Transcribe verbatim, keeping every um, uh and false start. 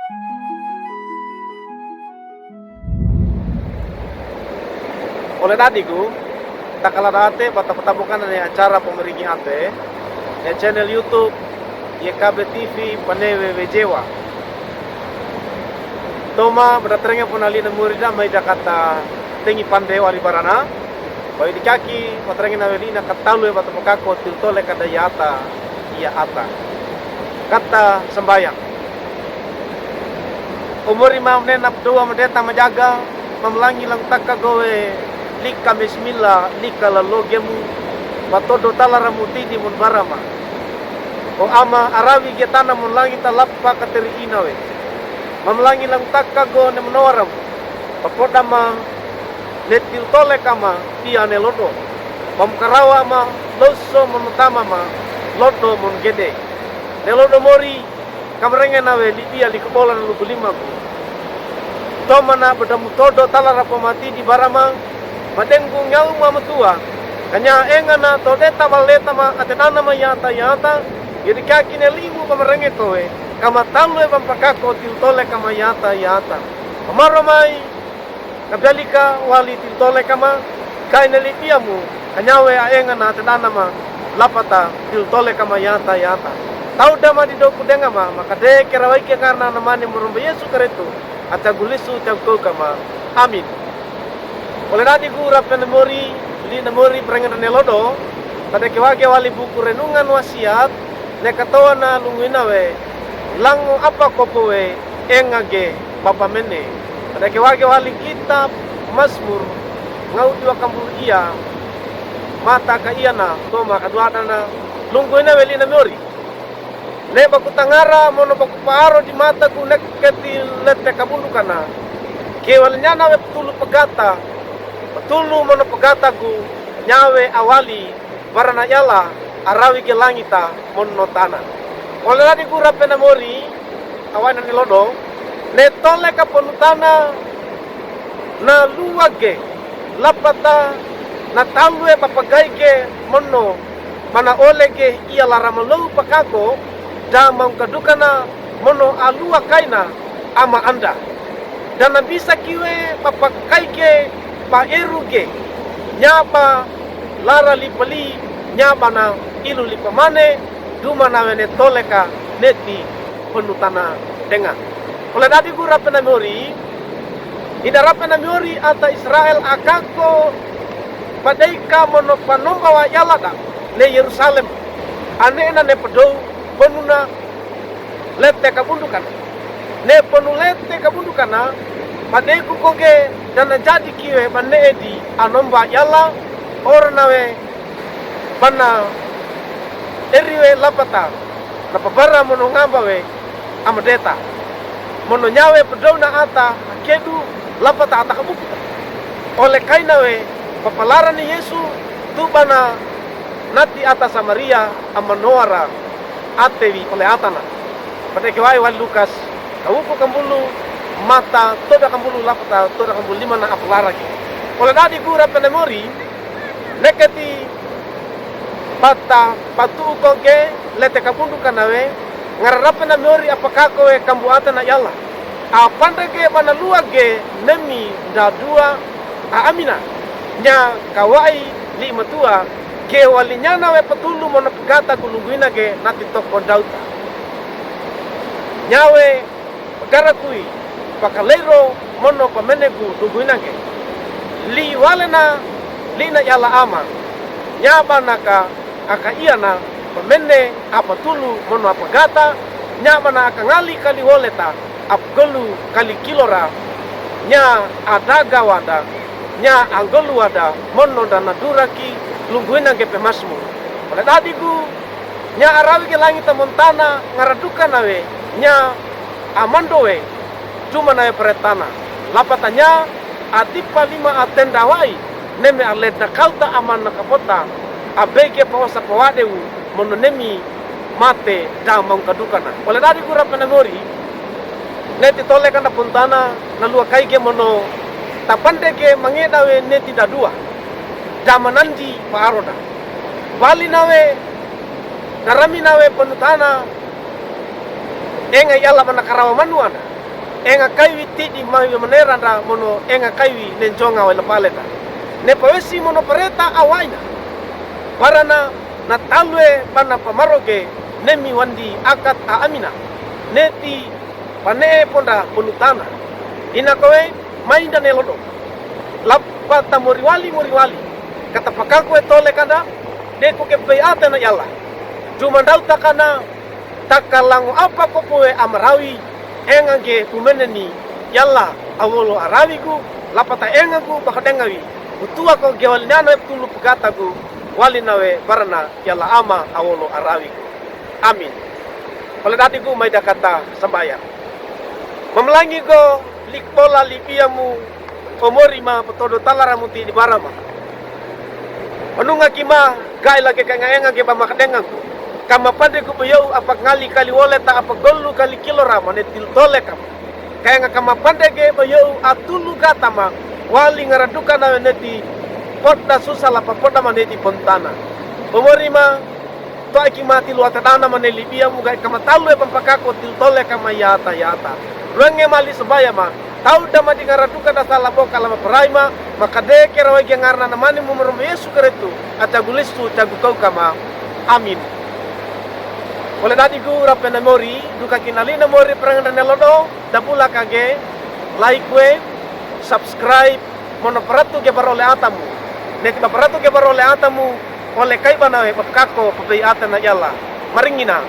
Ole dadigu, takaladaate bata patabokan ne acara pomeringgi ate ne channel YouTube Y K B T V Panewe Wejewa. Toma bada terenge pona li namori da mai da kata tengi pande wari barana. Bawi dikaki paterenge nawe li na kataluwe bata pekako tiltole kada yata iya ata. Kata sambayang. Omori ma mnena pdowa mdeta majaga, mamlangi langtaka gowe lika mesmila lika lalo gemu, patodo talara mutidi mon barama. O Ama arawi ge tana mon langi ta lapa kateri inawe. Mamlangi langtaka go ne mnowaramu. Papodama ne tiltole kama iya ne lodo. Pamkarawa ma loso mon tama ma lodo mon gede. Ne lodo mori kamarenge nawe libiya likebola na lugulimaku. Tomana badamu todo talara pomati di barama, madenggu ngauma matuwa. Kanya engana todeta baleta ma atenana ma yata yata, yedi kaki ne limu pamarenge kowe, kama taluwe pampakako tiltole kama yata yata. Pamaromai, kabialika wali tiltole kama, kaine libiyamu, kanyawe aengana atenana ma, lapata tiltole kama yata yata. Tawda ma di doku denga ma, makade kerawaike karna namane morombo Yesu Karisto, atagulisu tagukau kama. Amin. Ole dadigu rape namori, li namori perengen ne lodo, tadeke wage wali buku renungan wasiat, ne katowana lunguina we, lango apa kopo we, enga ge, papamene. Tadeke wage wali kitab Masmur, ngaudi wakambulu iya, mata ka iyana, toma kaduadana, lunguina we li namori. Ne baku tangara mono baku paaro di mataku neketi lete kabundukana. Ke wali nyana we petulu pegata, petulu mono pegataku, nyawe awali, barana yala, arawi ge langita, mono tana. Ole dadigu rape namori, awaina ne lodo, ne tole kaponutana, na luwage, lapata, na taluwe papagaige, mono, mana ole ge iya lara malou pakako, da mangkadukana, mono aluwa kaina, ama anda. Da na bisa kiwe papakaige, paeruge, nyaba lara lipali, nyaba na ilu lipamane, duma nawe ne tole ka neti ponutana denga. Ole dadigu rape namori, ida rape namori ata Israel akako padeika mono panomba wa yalada ne Yerusalem. Ane ena ne padou ponuna lete kabundukana. Ne ponu lete kabundukana, padeiku koge da na jadi kiwe bane edi anomba yala, oro nawe bana eriwe lapata, na pabara mono ngamba we, amedeta. Mono nyawe padou na ata, akedu lapata ata kabukuta. Ole kaina we, papalarani Yesu, tu bana nati ata Samaria, amanowara, atewi ole atana. Padeke wai wali Lukas, kawuku kambulu, mata, toda kambulu lapata, toda kambulu limana apalaragi. Ole dadigu rape namori, neketi pata patu'u koge lete kabundukana we, ngara rape namori apakako we kambuatana yala. Apandege bana luwage nemi dadua aamina. Nya kawai li matuwa, ke wali nyana we petulu mono pegataku lunguina ge nati toko dauta. Nyawe pagarakui, pakaleiro mono pamenegu lunguina ge. Li walena, li na yala ama. Nyaba naka, aka iyana, pamene, apatulu, mono apagata, nyaba na aka ngali kali woleta, apagolu kali kilora, nya adaga wada, nya anggolu wada, mono da na duraki, lunguina ge pemasmu. Ole dadigu, nya arawi ge langita montana, ngaradukana we, nya amando we, duma nawe peretana. Lapata nya, atipa lima atenda wai, neme aledna kauta amana kapota, abege pawasa pawadewu, mono nemi mate da mangkadukana. Ole dadigu rape namori, neti tole kana pontana, na luwa kaige mono, tapandege mangeda we neti dadua. Da manandi paaroda. Bali nawe, darami nawe ponutana, enga yala mana karawa manuana. Enga kaiwi ti'di mawi manera nda mono enga kaiwi ne njonga we lapaleta. Ne pawesi mono pareta awaina. Barana na talwe bana pamaroge nemi wandi akat a amina. Neti pane'e ponda ponutana. Ina kawe mai nda ne lodo. Lapata moriwali moriwali. Kata pakakwe tole kada. Deko ke pei ate na yala. Juma ndau takana. Takalango apa kopowe amarawi, enga ge pumeneni, yala awolo arawigu, lapata engagu bakadengawi, utuwa ko ge wali nana we putulu pegatagu, wali nawe barana yala ama awolo arawigu. Amin. Pole dadigu mai dakata sambaya. Mamalangi go likpola libiyamu, omorima patodo talaramu ti'di barama. Onunga kima, ga'i lage kaenga-enga ge bamakadengagu. Kama pande gu bayo'u apa ngali kali woleta apa golu kali kilorama ne tiltole kama. Kaenga kama pande ge bayo'u atulu gatama, wali ngaraduka nawe neti, poda susa lapa poda maneti pontana. Omorima, To'a ki ma tilu ata dana mane libiyamu ga'i kama talu e pampakako tiltole kama yata yata. Luwenge mali sabaya ma. Tau dama di ngaraduka dasa labo kalama parai ma. Makade kerawa gi ngarana namani mu murumbu Yesu Keristu. Acagu listu cagu kau kama. Amin. Pole dadigu rape namori, duka kinali namori perengende ne lodo, dabula kage, like we, subscribe, mono paratu ge baro le atamu. Neki ba paratu ge baro le atamu, ole kai bana we bakako pabei ate na yala. Maringina.